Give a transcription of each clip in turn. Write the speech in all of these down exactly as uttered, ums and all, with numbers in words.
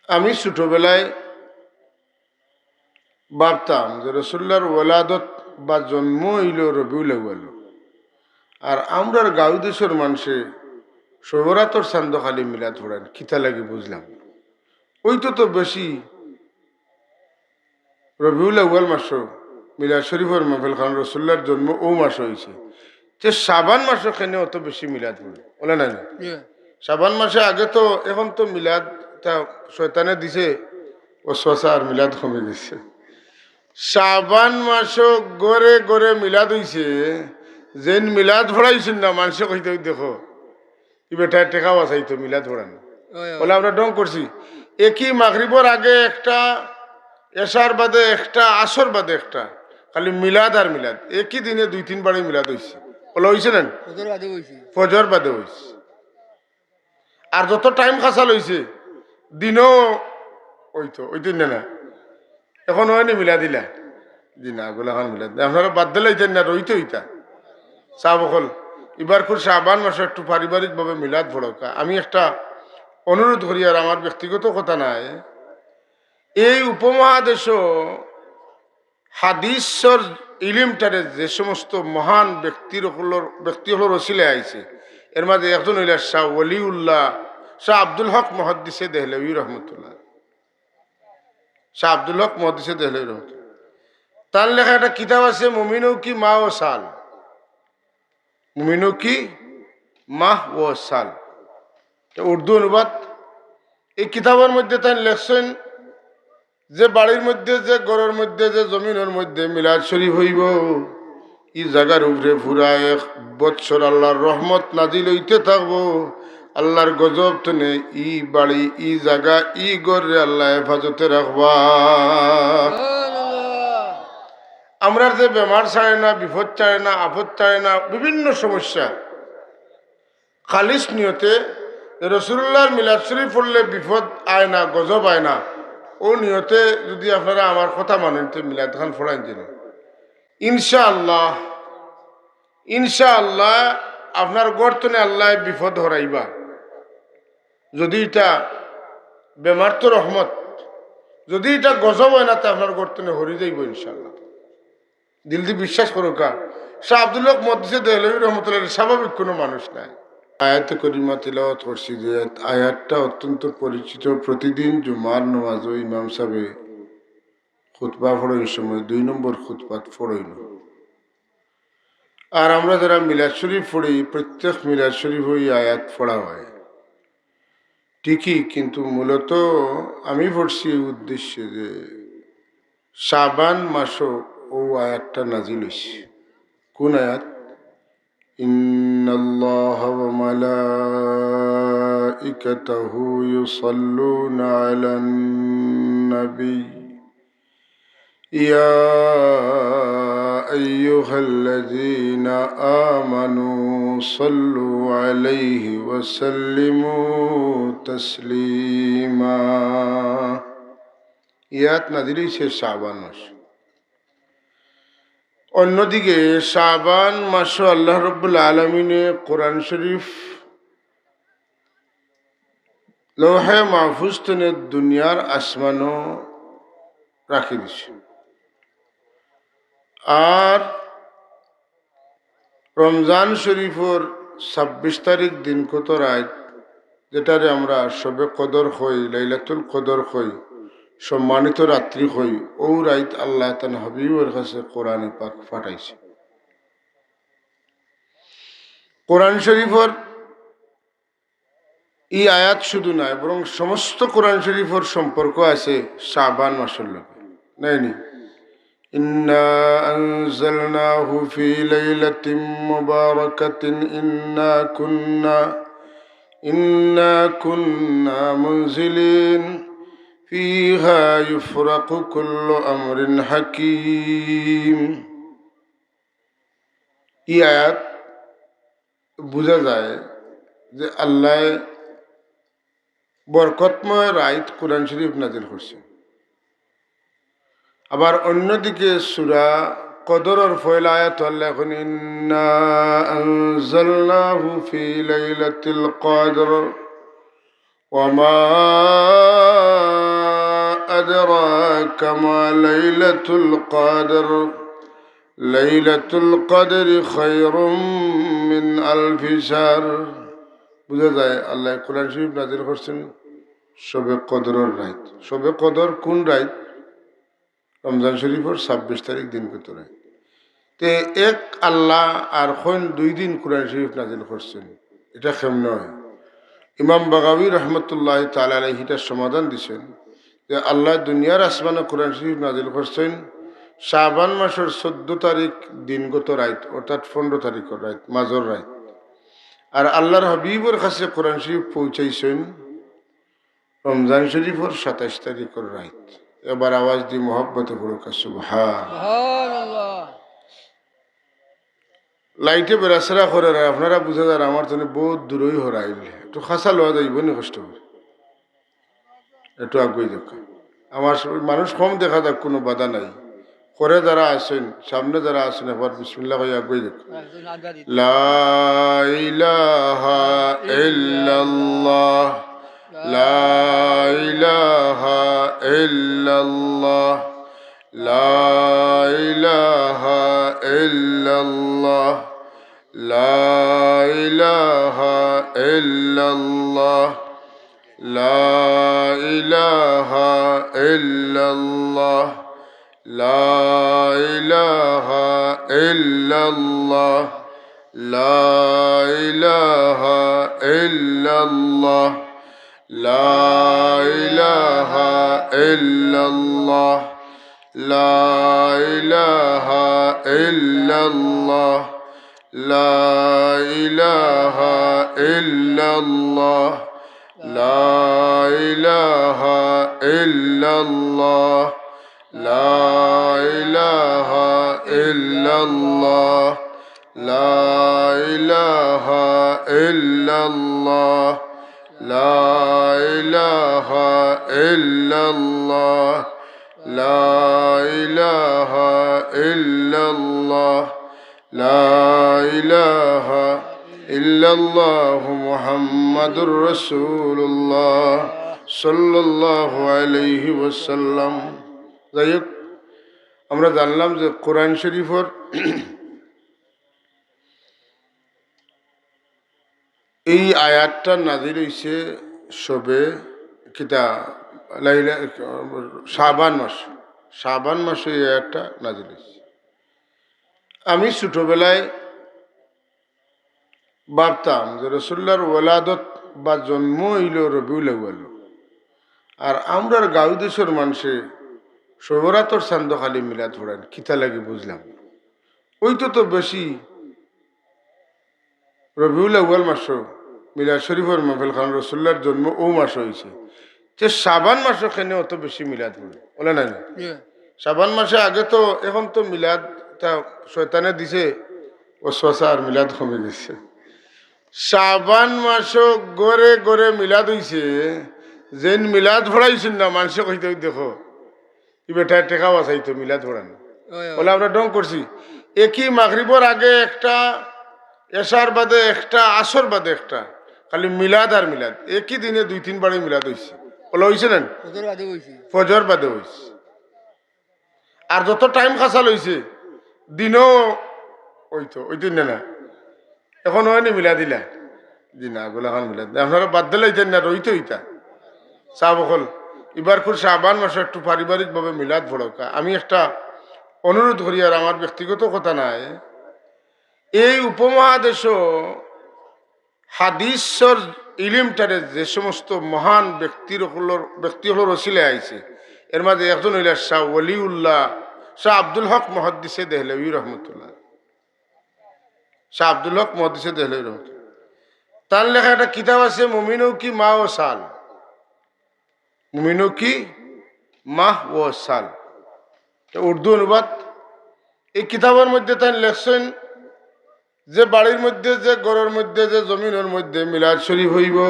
আমি ছোটবেলায় ভাবতাম যে রসুল্লার ওলাদত বা জন্ম অইলো রবিউল আউয়াল, আর আমরার গাঁও দেশর মানষে শবে বরাতর চান্দো খালি মিলাদ পড়ইন, কিতা লাগি বুঝলাম না। অইতো তো বেশি রবিউল আউয়াল মাসো মিলাদ শরীফর মাহফিল, কারণ রসুল্লার জন্ম অউ মাসো অইছে। তে শাবান মাসো কেনে অত বেশি মিলাদ পড়ে? বলে না নি? ইয়ে। শাবান মাসে আগে তো, এখন তো মিলাদ তা শয়তানে দিছে ওয়াসওয়াসা, আর মিলাদ কমি গেছে। শাবান মাসো ঘরে ঘরে মিলাদ অইছে, যেইন মিলাদ পড়াইছইন না, মানষে কইতো, "দেখো, ই বেটায় টেকা বাচাইতো মিলাদ পড়ানি।" ওই, ওই। বলে, "আমরা ঢং করছি।" একই মাগরিবর আগে একটা, এশার বাদে একটা, আসর বাদে একটা, খালি মিলাদ আর মিলাদ। একই দিনে দুই তিন বারই মিলাদ অইছে। বলে, "অইছে না?" ফজর বাদে অইছে। ফজর বাদে অইছে। আর যত টাইম খাসাল অইছে, দিনও অইতো, অইতো না, না। এখন অয়নি মিলাদ ইলা? জি না, অগুলা এখন মিলাদ না। আপনারা বাদ দিলাইতেন না, রইতো ইতা। সাব অকল, ইবার খুব শাবান মাসো একটু পারিবারিকভাবে মিলাদ পড়উক্কা। আমি একটা অনুরোধ করি, আর আমার ব্যক্তিগত কথা নায়, এই উপমহাদেশো হাদিসর ইলিমটারে যে সমস্ত মহান ব্যক্তির অকলর, ব্যক্তি অকলর ওসিলায় আইছে, এর মাঝে একজন অইলা শাহ ওলিউল্লাহ, শাহ আব্দুল হক মুহাদ্দিসে দেহলভী রহমতুল্লাহ। শাহ আব্দুল হক মুহাদ্দিসে দেহলভী রহমতুল্লাহ। তার লেখা একটা কিতাব আছে, মুমিনও কি মাহ ও সাল। মুমিনও কি মাহ ও সাল। তো উর্দু অনুবাদ। এই কিতাবর মধ্যে তাইন লেখছইন যে বাড়ির মধ্যে, যে ঘরর মধ্যে, যে জমিনর মধ্যে মিলাদ শরীফ অইবো, ই জাগার উপরে পুরা এক বৎসর আল্লার রহমত নাজিল অইতে থাকবো। আল্লার গজব তনে ই বাড়ি, ই জাগা, ই ঘররে আল্লায় হেফাজতে রাখবা। আমরার যে বেমার ছাড়ে না, বিপদ ছাড়ে না, আপদ ছাড়ে না, বিভিন্ন সমস্যা, খালিস নিয়তে যে রসুলুল্লাহর মিলাদ শরীফ পড়লে বিপদ আয় না, গজব আয় না, অউ নিয়তে যুদি আপনারা আমার কথা মানইন, তে মিলাদ খান পড়াইন যেন। ইনশাআল্লাহ, ইনশাআল্লাহ, আপনার ঘর তনে আল্লায় বিপদ হরাইবা। যুদি ইটা বেমার তো রহমত, যুদি ইটা গজব অয় না, তে আপনার ঘর তনে হরি যাইবো ইনশাআল্লাহ। দিলদি বিশ্বাস করউক্কা, শাহ আব্দুল হক মুহাদ্দিসে দেহলভী রহমতুল্লাহ স্বাভাবিক কুনু মানুষ নায়। আয়াতে করিমা তিলাওয়াত করছি, যে আয়াতটা অত্যন্ত পরিচিত, প্রতিদিন জুমার নামাজো ইমাম সাবে খুতবা পড়ইন সময় দুই নম্বর খুতবাত পড়ইন। আর আমরা যারা মিলাদ শরীফ পড়ি, প্রত্যেক মিলাদ শরীফো ই আয়াত পড়া অয় ঠিকই, কিন্তু মূলত আমি পড়ছি এই উদ্দেশ্যে যে শাবান মাসো অউ আয়াতটা নাজিল অইছে। কোন আয়াত? إن الله وملائكته يصلون على النبي يا أيها الذين آمنوا صلوا عليه وسلموا تسليما। ই আয়াত নাজিল অইছে শাবান মাসো। অন্যদিকে শাবান মাসো আল্লাহ রাব্বুল আলামিনে কোরআন শরীফ লৌহে মাহফুজ তনে দুনিয়ার আসমানো রাখি দিছে। আর রমজান শরীফর ছাব্বিশ তারিখ দিন কত রাইত, যেটারে আমরা শবে কদর কই, লাইলাতুল কদর কই, সম্মানিত রাত্রি কই, অউ রাইত আল্লায় তান হাবিবর কাছে কোরআনে পাক পাঠাইছে। কোরআন শরীফর ই আয়াত শুধু নায়, বরং সমস্ত কোরআন শরীফর সম্পর্ক আছে শাবান মাসর লগে, নায়নি? إنا أنزلناه في ليلة مباركة إنا كنا إنا كنا منزلين فيها يفرق كل أمر حكيم। ই আয়াত বুঝা যায় যে আল্লায় বরকতময় রাইত কোরআন শরীফ নাজিল করছে। আবার অন্যদিকে সূরা কদরর পয়লা আয়াত আল্লায় কইন, إنا أنزلناه في ليلة القدر وما كما ليلة القدر، ليلة القدر خير من ألف شهر। বুঝা যায়, আল্লায় কোরআন শরীফ নাজিল করছইন শবে কদরর রাইত। শবে কদর কোন রাইত? রমজান শরীফর ছাব্বিশ তারিখ দিনগত রাইত। তে এক আল্লায় আর কইন দুই দিন কোরআন শরীফ নাজিল করছইন, ইটা কেমনে অয়? ইমাম বাগাবী রহমতুল্লাহি তাআলা আলাইহি ইটার সমাধান দিছইন যে আল্লায় দুনিয়ার আসমানো কোরআন শরীফ নাজিল করছইন শাবান মাসর চৌদ্দ তারিখ দিনগত রাইত, অর্থাৎ পনরো তারিখর রাইত, মাজর রাইত। আর আল্লার হাবিবর কাছে কোরআন শরীফ পৌঁছাইছইন রমজান শরীফর সাতাইশ তারিখর রাইত। এবার আওয়াজ দি মহব্বতে পড়ুক্কা, সুবহান। সুবহানাল্লাহ। লাইটে বেড়াছেড়া করের, আর আপনারা বুঝা যার আমার তনে বউত দূরই হরাইল। একটু কাছা লওয়া যাইবো নি কষ্ট করি? একটু আগুয়াই দেউক্কা। আমার স-, মানুষ কম দেখা যাক, কুনু বাধা নাই। করে যারা আছইন, সামনে যারা আছইন, একবার বিসমিল্লাহ কইয়া আগুয়াই দেউক্কা। لا إله إلا الله، لا إله إلا الله، لا إله إلا الله، لا إله إلا الله، لا إله إلا الله، لا إله إلا الله، لا إله إلا الله، لا إله إلا الله، لا إله إلا الله، لا إله إلا الله، لا إله إلا الله، لا إله إلا الله، لا إله إلا الله، لا إله إلا الله، لا إله إلا الله، لا إله إلا الله محمد رسول الله صلى الله عليه وسلم। যাই হোক, আমরা জানলাম যে কোরআন শরীফর এই আয়াতটা নাজিল অইছে শবে কিতা, লাইলা, শাবান মাস, শাবান মাসে এই আয়াতটা নাজিল অইছে। আমি ছোটবেলায় ভাবতাম যে রসুল্লার ওলাদত বা জন্ম অইলো রবিউল আউয়ালো, আর আমরার গাঁও দেশর মানষে শবে বরাতর চান্দো খালি মিলাদ পড়ইন, কিতা লাগি বুঝলাম না। অইতো তো বেশি রবিউল আউয়াল মাসো মিলাদ শরীফর মাহফিল, কারণ রসুল্লার জন্ম অউ মাসো অইছে। তে শাবান মাসো কেনে অত বেশি মিলাদ পড়ে? অলা নায় নি? জি। শাবান মাসে আগে তো, এখন তো মিলাদ তা শয়তানে দিছে, ওয়াসওয়াসা, আর মিলাদ কমি গেছে। শাবান মাসো ঘরে ঘরে মিলাদ অইছে, যেইন মিলাদ পড়াইছইন না, মানষে কইতো, "দেখো, ই বেটায় টেকা বাচাইতো মিলাদ পড়ানি।" অয়, অয়। অলা আমরা ঢং করছি। একই মাগরিবর আগে একটা, এশার বাদে একটা, আসর বাদে একটা, খালি মিলাদ আর মিলাদ। একই দিনে দুই তিন বারই মিলাদ অইছে। অলা অইছে না? ফজর বাদে অইছে। ফজর বাদে অইছে। আর যত টাইম কাছাল অইছে, দিনো অইতো, অইতো না, না? এখন অয়নি মিলাদ ইলা? জি না, অগুলা এখন মিলাদ না। আপনারা বাদ দিলাইতা না, রইতো ইতা। সাব অকল, ইবার কুর শাবান মাসো একটু পারিবারিকভাবে মিলাদ পড়উক্কা। আমি একটা অনুরোধ করি, আর আমার ব্যক্তিগত কথা নায়, এই উপমহাদেশো হাদিসর ইলিমটারে যে সমস্ত মহান ব্যক্তির অকলর, ব্যক্তি অকলর ওসিলায় আইছে, এর মাঝে একজন অইলা শাহ ওয়ালিউল্লাহ, শাহ আব্দুল হক মুহাদ্দিসে দেহলভী রহমতুল্লাহ। শাহ আব্দুল হক মুহাদ্দিসে দেহলভী রহমতুল্লাহ। তার লেখা একটা কিতাব আছে, মুমিনও কি মাহ ও সাল। মুমিনও কি মাহ ও সাল। তা উর্দু অনুবাদ। এই কিতাবর মধ্যে তাইন লেখছইন যে বাড়ির মধ্যে, যে ঘরর মধ্যে, যে জমিনর মধ্যে মিলাদ শরীফ অইবো,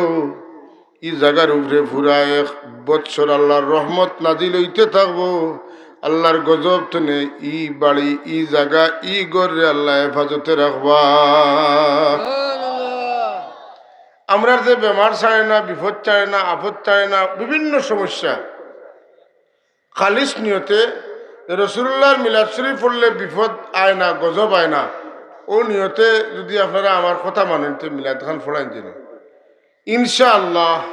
ই জাগার উপরে পুরা এক বৎসর আল্লার রহমত নাজিল অইতে থাকবো। আল্লার গজব তনে ই বাড়ি, ই জাগা, ই ঘররে আল্লায় হেফাজতে রাখবা। আমরার যে বেমার ছাড়ে না, বিপদ ছাড়ে না, আপদ ছাড়ে না, বিভিন্ন সমস্যা, খালিস নিয়তে যে রসুলুল্লাহর মিলাদ শরীফ পড়লে বিপদ আয় না, গজব আয় না, অউ নিয়তে যুদি আপনারা আমার কথা মানইন, তে মিলাদ খান পড়ইন যেন। ইনশাআল্লাহ,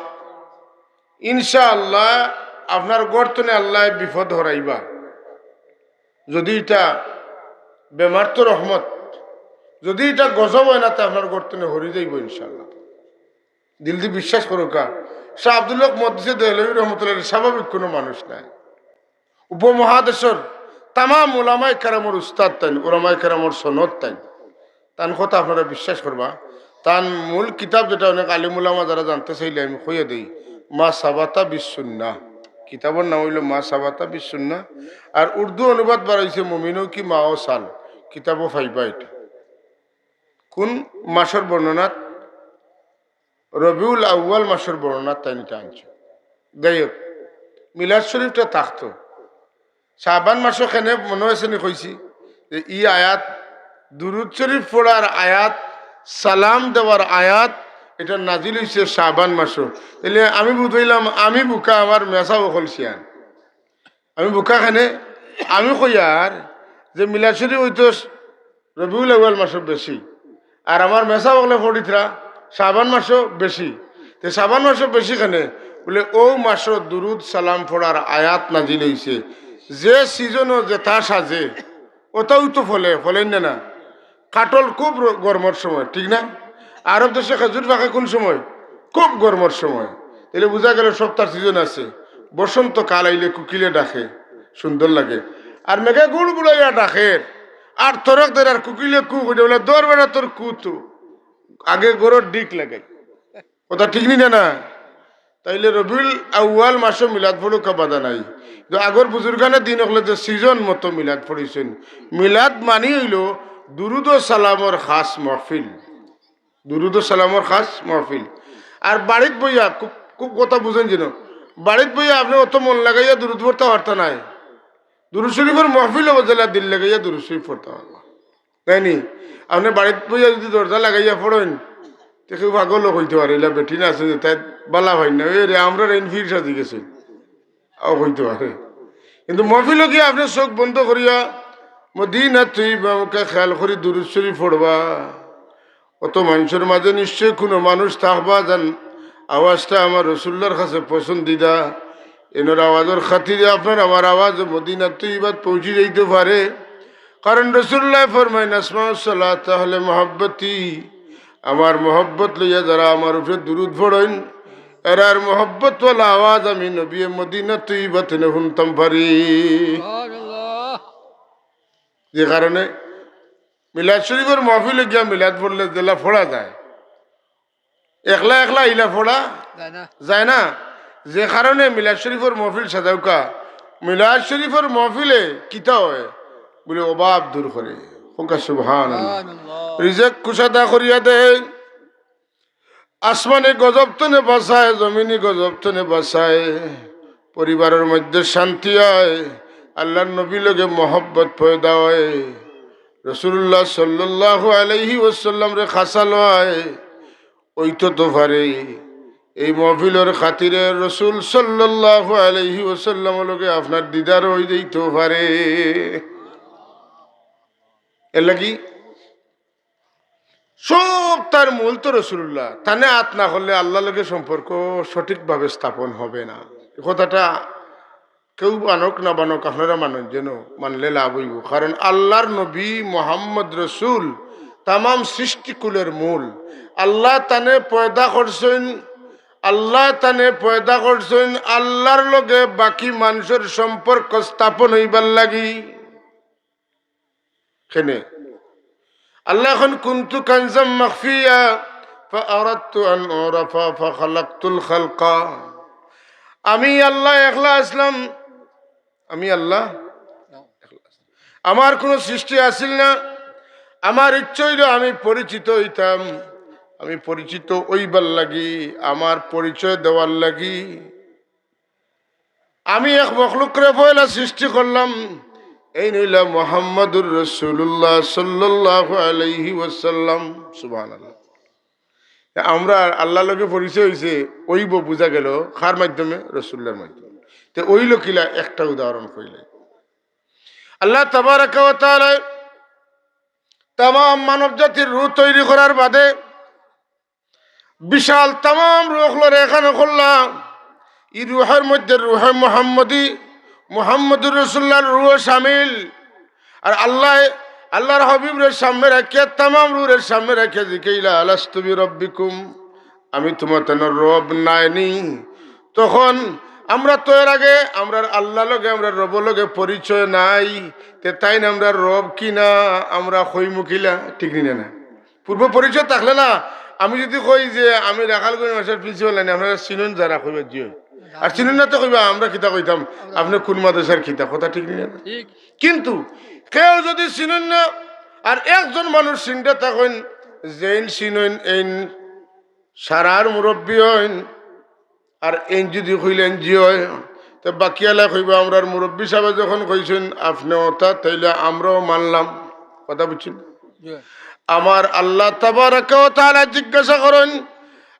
ইনশাআল্লাহ, আপনার ঘর তনে আল্লায় বিপদ হরাইবা। যুদি ইটা বেমার তো রহমত, যুদি ইটা গজব অয় না, তে আপনার ঘর তনে হরি যাইবো ইনশাআল্লাহ। দিলদি বিশ্বাস করউক্কা। শাহ আব্দুল হক মুহাদ্দিসে দেহলভী রহমতুল্লাহ আলাইহি স্বাভাবিক কুনু মানুষ নায়। উপমহাদেশর তামাম উলামায়ে কেরামর উস্তাদ তাইন, উলামায়ে কেরামর সনদ তাইন। তান কথা আপনারা বিশ্বাস করবা। তান মূল কিতাব যেটা অনেক আলিম উলামা যারা জানতে চাইলে আমি কইয়া দেই, মা সাবাতা বিসুন্নাহ। কিতাবর নাম অইলো মা সাবাতা বিসুন্নাহ। আর উর্দু অনুবাদ বার অইছে মুমিনও কি মাও সাল। কিতাবও পাইবা ইটা। কুন মাসর বর্ণনাত? রবিউল আউয়াল মাসর বর্ণনাত তাইন ইটা আনছে। যাই হোক, মিলাদ শরীফটা থাকতো। শাবান মাসো কেনে মনো আছে নি কইছি যে ই আয়াত, দুরুদ শরীফ পড়ার আয়াত, সালাম দেওয়ার আয়াত, ইটা নাজিল অইছে শাবান মাসো। তাইলে আমি বুঝাইলাম, আমি বুকা, আমার মেসাব অকল শিয়ান। আমি বুকা কেনে, আমি কইয়ার যে মিলাদ শরীফ অইতো রবিউল আউয়াল মাসো বেশি, আর আমার মেসাব অকলে পড়িতরা শাবান মাসো বেশি। তে শাবান মাসো বেশি কেনে? বুলে অউ মাসো দুরুদ সালাম পড়ার আয়াত নাজিল অইছে। যে সিজনো যেটা সাজে, ওটাও তো ফলে, ফলের না না? কাঠল খুব র-, গরমর সময়, ঠিক না? আরব দেশো খেজুর পাকে কুন সময়? খুব গরমর সময়। তাইলে বুঝা গেল সবতার সিজন আছে। বসন্ত কাল আইলে কুকিলে ডাকে, সুন্দর লাগে। আর মেঘে গুড় গুড়াইয়া ডাকের, আর তরক দের আর কুকিলে কু কইলে বুলে, "দর বেটা তোর কু তো, আগে গরর ডিক লাগাই।" কথা ঠিক নি না না? তাইলে রবিউল আউয়াল মাসো মিলাদ পড়ুক্কা বাধা নাই, কিন্তু আগর বুজুর্গানে দিন অকলে যে সিজন মতো মিলাদ পড়িছইন। মিলাদ মানি অইলো দুরুদ ও সালামর খাস মহফিল। দুরুদ ও সালামর খাস মহফিল। আর বাড়িত বইয়া, খুব, খুব কথা বুঝইন যেন, বাড়িত বইয়া আপনে অত মন লাগাইয়া দুরুদ পড়তা পারতা নায়। দুরুদ শরীফর মহফিল অইবো, যেলা দিল লাগাইয়া দুরুদ শরীফ পড়তা পারবা। তাই নি? আপনে বাড়িত বইয়া যুদি দরজা লাগাইয়া পড়ইন, তে কেউ পাগলও কইতে পারে, "ইলা বেটিন আছে যে তাই বালা পাইন না, এ রে, আমরার এইন ফির সাজি গেছে।" অউ কইতে পারে। কিন্তু মহফিলো গিয়া আপনে চউখ বন্ধ করিয়া মদিনা তৈয়বা মুখা খেয়াল করি দুরুদ শরীফ পড়বা। অত মানষর মাঝে নিশ্চয় কুনু মানুষ থাকবা যান আওয়াজটা আমার রসুলুল্লাহর কাছে পছন্দিদা। এনর আওয়াজর খাতিরে আপনার আমার আওয়াজ মদিনা তৈয়বাত পৌঁছি যাইতে পারে। কারণ রসুলুল্লায় ফরমাইন, "আসমাউস সালাত আহলে মহব্বতি", আমার মহব্বত লইয়া যারা আমার উপরে দুরুদ পড়ইন, এরার মহব্বতওয়ালা আওয়াজ আমি নবী মদিনা তৈয়বা তনে হুনতাম পারি। সুবহানাল্লাহ। যে কারণে মিলাদ শরীফর মহফিলো গিয়া মিলাদ পড়লে যেলা পড়া যায়, একলা একলা ইলা পড়া যায় না। যায় না। যে কারণে মিলাদ শরীফর মহফিল সাজাউক্কা, মিলাদ শরীফর মহফিলে কিতা অয়? বুলে অভাব দূর করে। কউক্কা সুবহানাল্লাহ। সুবহানাল্লাহ। রিজিক কুশাদা করিয়া দেয়, আসমানি গজব তনে বাঁচায়, জমিনি গজব তনে বাঁচায়, পরিবারর মধ্যে শান্তি অয়, আল্লাহর নবীর লগে মহব্বত পয়দা অয়, রসুলুল্লাহ সাল্লাল্লাহু আলাইহি ওয়াসাল্লামরে খাছা লয়, অইতো তো পারে। এই মহফিলর খাতিরে রসুল সাল্লাল্লাহু আলাইহি ওয়াসাল্লামর লগে আপনার দিদার অই যাইতো পারে। এর লাগি সবতার মূল তো রসুলুল্লাহ। তানে আত না করলে আল্লাহর লগে সম্পর্ক সঠিকভাবে স্থাপন হবে না। এই কথাটা কেউ মানউক না মানউক, আপনারা মানইন যেন, মানলে লাভ অইবো। কারণ আল্লাহর নবী মোহাম্মদ রসুল তামাম সৃষ্টিকুলের মূল। আল্লায় তানে পয়দা করছইন, আল্লায় তানে পয়দা করছইন আল্লাহর লগে বাকি মানষর সম্পর্ক স্থাপন অইবার লাগি। কেনে? আল্লায় কইন, "কুনতু কানজাম মাখফিয়া, ফাআরাদতু আন উরাফা, ফাখালাকতুল খালকা।" আমি আল্লাহ একলা আছলাম, আমি আল্লাহ একলা আছলাম। আমার কুনু সৃষ্টি আছিল না, আমার ইচ্ছা অইলো আমি পরিচিত অইতাম, আমি পরিচিত অইবার লাগি, আমার পরিচয় দেওয়ার লাগি। আমি এক মখলুকরে পয়লা সৃষ্টি করলাম, এইন অইলা মুহাম্মাদুর রাসূলুল্লাহ সাল্লাল্লাহু আলাইহি ওয়াসাল্লাম। সুবহানাল্লাহ। আমরা আল্লাহর লগে পরিচয় অইছে, অইবো বুঝা গেল কার মাধ্যমে? রসুলুল্লাহর মাধ্যমে। তে অইলো কিলা? একটা উদাহরণ কইলে, আল্লাহ তাবারাকা ওয়া তাআলায় তামাম মানব জাতির রুহ তৈরি করার বাদে বিশাল তামাম রুহ অকলরে একখানো করলা। ই রুহর মধ্যে রুহে মুহাম্মদী, মুহাম্মদুর রাসূলুল্লাহর রুহ শামিল। আর আল্লাহ, আল্লাহর হাবিবরে সামনে রাখিয়া, তামাম রুহরে সামনে রাখিয়া জিকাইলা, "আলাস্তু বিরাব্বিকুম, আমি তুমার তানর রব নায়নি?" তখন আমরা তো এর আগে আমরার আল্লাহ লগে, আমরার রব লগে পরিচয় নাই, তে তাইন আমরার রব কিনা আমরা কইমু কিলা? ঠিক নি না? পূর্ব পরিচয় থাকলে না, আমি যদি কই যে আমি রাখালগঞ্জ মাদ্রাসার প্রিন্সিপাল নানি, আপনারা চিনইন যারা, কইবা জি অয়। আর চিনইন না তো কইবা আমরা কিতা কইতাম, আপনে কুন মাদ্রাসার কিতা, কথা ঠিক নি না? কিন্তু কেউ যদি চিনইন না, আর একজন মানুষ চিনতে থাকইন, যেইন চিনইন এইন সারার মুরব্বি অইন, আর এইন যদি কইলেন জি অয়, তে বাকিআলায় কইবা, "আমরার মুরব্বি সাবে যখন কইছইন আপনে অতা, তাইলে আমরাও মানলাম।" কথা বুঝছইন? আমার আল্লাহ তাবারাকা ওয়া তাআলা জিজ্ঞাসা করইন,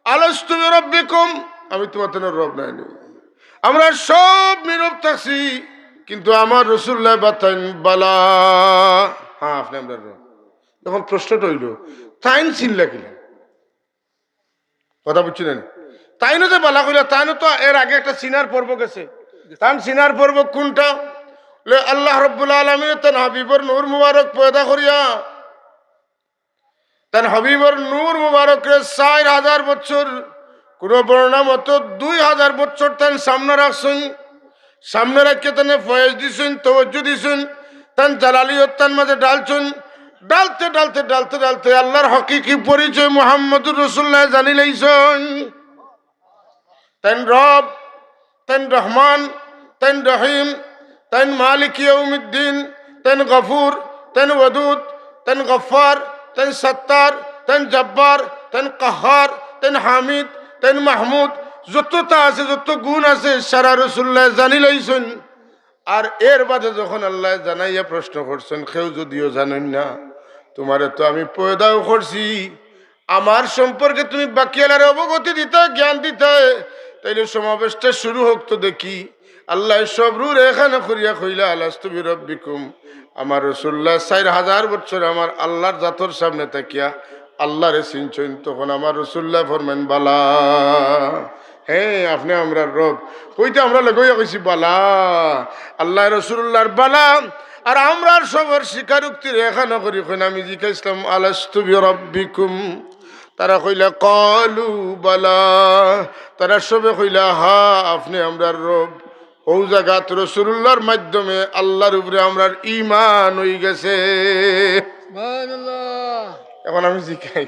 "আলাস্তু বিরাব্বিকুম, আমি তুমার তানর রব নায়নি?" আমরা সব নীরব থাকছি, কিন্তু আমার রাসূলুল্লাহ বাতাইন, "বালা, হ্যাঁ, আপনে আমরার রব।" এখন প্রশ্নটা অইলো, তাইন চিনলা কিলা? কথা বুঝছইন না? তাইনও যে বালা কইলা, তাইনও তো এর আগে একটা চিনার পর্ব গেছে। তান চিনার পর্ব কুনটা? লে আল্লাহ রাব্বুল আলামিন তান হাবিবর নূর মুবারক পয়দা করিয়া, তান হাবিবর নূর মুবারকরে চাইর হাজার বছর, কুনু বর্ণনা মতো দুই হাজার বছর তান সামনে রাখছইন। সামনে রাখিয়া তানে ফয়েজ দিছইন, তওয়াজ্জু দিছইন, তান জালালিয়ত তান মাঝে ঢালছইন। ঢালতে, ঢালতে, ঢালতে, ঢালতে আল্লাহর হকিকি পরিচয় মুহাম্মদুর রাসূলুল্লাহ জানিলাইছইন। তাইন রব, তাইন রহমান, তাইন রহিম, তাইন মালিক ইয়াউমিদ্দিন, তাইন গফুর, তাইন ওয়াদুদ, তাইন গফফার, তাইন সত্তার, তাইন জব্বার, তাইন কাহ্হার, তাইন হামিদ, তাইন মাহমুদ, যততা আছে, যত গুণ আছে, সারা রাসূলুল্লাহ জানিলাইছইন। আর এর বাদে যখন আল্লায় জানাইয়া প্রশ্ন করছইন, "কেউ যদিও জানইন না, তুমারে তো আমি পয়দাও করছি, আমার সম্পর্কে তুমি বাকিআলারে অবগতি দিতায়, জ্ঞান দিতায়, তাইলে সমাবেশটা শুরু হোক তো দেখি।" আল্লায় সব রুহরে একখানো করিয়া কইলা, "আলাস্তু বিরাব্বিকুম।" আমার রাসূলুল্লাহ চাইর হাজার বছর আমার আল্লাহর জাতর সামনে থাকিয়া আল্লাহরে চিনছইন, তখন আমার রাসূলুল্লাহ ফরমাইন, "বালা, হ্যাঁ, আপনে আমরার রব।" কইতে আমরা লগে অইয়া কইছি, "বালা।" আল্লায় রাসূলুল্লাহর বালা, আর আমরার সবর স্বীকারোক্তিরে একখানো করি কইন, আমি জিকাইছলাম, "আলাস্তু বিরাব্বিকুম?" তারা কইলা, "ক্বালু বালা।" তারা সবে কইলা, "হ্যাঁ, আপনে আমরার রব।" অউ জাগাত রাসূলুল্লাহর মাধ্যমে আল্লাহর উপরে আমরার ঈমান অইগেছে। সুবহানাল্লাহ। এখন আমি জিকাই,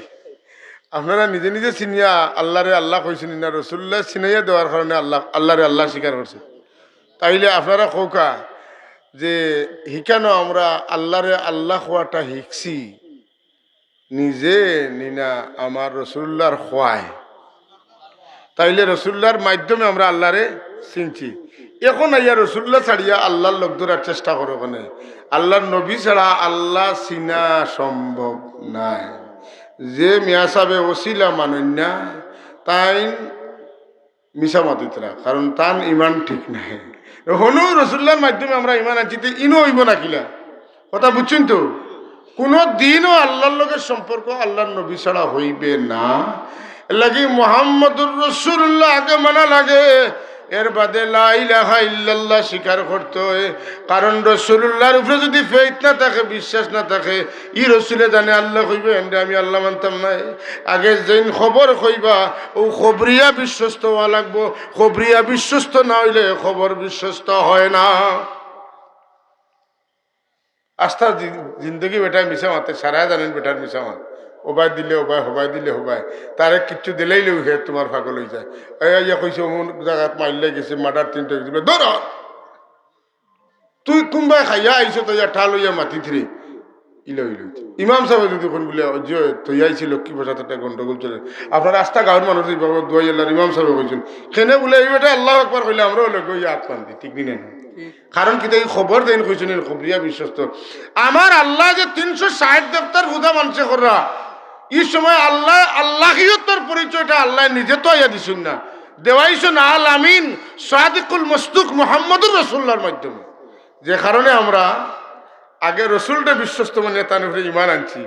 আপনারা নিজে নিজে চিনিয়া আল্লাহরে আল্লাহ কইছইন না, রাসূলুল্লাহ চিনাইয়া দেওয়ার কারণে আল্লাহ, আল্লাহরে আল্লাহ স্বীকার করছে। তাইলে আপনারা কউক্কা যে হিকানো আমরা আল্লাহরে আল্লাহ কওয়াটা হিকছি নিজে নি না আমার রাসূলুল্লাহর কওয়ায়? তাইলে রাসূলুল্লাহর মাধ্যমে আমরা আল্লাহরে চিনছি। এখন আইয়া রাসূলুল্লাহ ছাড়িয়া আল্লাহর লগ ধরার চেষ্টা করো কেনে? আল্লাহর নবী ছাড়া আল্লাহ চিনা সম্ভব নায়। যে মিয়া সাবে ওসিলা মানইন না, তাইন মিছা মাতিতরা, কারণ তান ঈমান ঠিক নাই। হনু রাসূলুল্লাহর মাধ্যমে আমরা ঈমান আনছি, তে ইনো অইবো না কিলা? কথা বুঝছইন তো? কুনু দিনও আল্লাহর লগে সম্পর্ক আল্লাহর নবী ছাড়া অইবে না। এর লাগি মুহাম্মদুর রাসূলুল্লাহ আগে মানা লাগে, এর বাদে লা ইলাহা ইল্লাল্লাহ স্বীকার করতে অয়। কারণ রাসূলুল্লাহর উপরে যদি ফেইথ না থাকে, বিশ্বাস না থাকে, ই রাসূলে জানে আল্লাহ কইবো, এনরে আমি আল্লাহ মানতাম নায়। আগে যেইন খবর কইবা, অউ খবরিয়া বিশ্বস্ত অওয়া লাগবো। খবরিয়া বিশ্বস্ত না অইলে খবর বিশ্বস্ত হয় না। আস্তা জি-, জিন্দেগি বেটায় মিছা মাতে, সারায় জানইন বেটার মিছা মাত। ওবায় দিলে ওবায়, হবায় দিলে হবায়। তারে কিচ্ছু দিলাইলেউ হে তুমার পাগল অইযায়। এই আইয়া কইছে, "অমুক জাগাত মাইল্লা গেছে, মার্ডার তিনটা গেছে।" ধরো! তুই কুনবায় খাইয়া আইছো, তো ইয়া ঠাল অইয়া মাতিতরে। ইলা অইলো। ইমাম সাবে যদি কইন বুলে, "অউ যে থইয়া আইছি লক্ষ্মী প্রসাদ, একটা গন্ডগোল চলে।" আপনার আস্তা গাঁওর মানুষ এই বাবা দোয়াই আল্লাহর ইমাম সাবে কইছইন। কেনে বুলে, "এই বেটায় আল্লাহু আকবার কইলে আমরাও লগে অইয়া আত বান্ধি।" ঠিক নি না? কারণ কিতা, ই খবর যেইন কইছইন, ইন খবরিয়া বিশ্বস্ত। আমার আল্লায় যে তিনশো ষাইট দেবতার পূজা মানষে কররা, ই সময় আল্লায়, আল্লাহিয়তর পরিচয়টা আল্লায় নিজে তো আইয়া দিছইন না। দেওয়াইছইন আল আমিন সাদিকুল মসদুক মুহাম্মদুর রাসূলুল্লাহর মাধ্যমে। যে কারণে আমরা আগে রসুলরে বিশ্বস্ত মনে তান উপরে ইমান আনছি,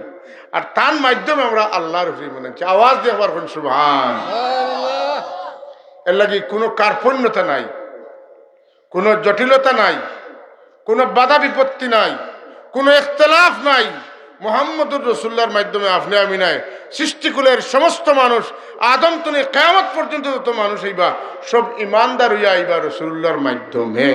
আর তান মাধ্যমে আমরা আল্লাহর উপরে ইমান আনছি। আওয়াজ দিয়া একবার কইন সুবহান। এর লাগি কোনো কার্পণ্যতা নাই, কোনো জটিলতা নাই, কোনো বাধা বিপত্তি নাই, কোনো ইখতিলাফ নাই। মুহাম্মদুর রাসূলুল্লাহর মাধ্যমে আপনে আমি নায়, সৃষ্টিকুলের সমস্ত মানুষ, আদম তনে কিয়ামত পর্যন্ত যত মানুষ আইবা, সব ইমানদার অইয়া আইবা রাসূলুল্লাহর মাধ্যমে।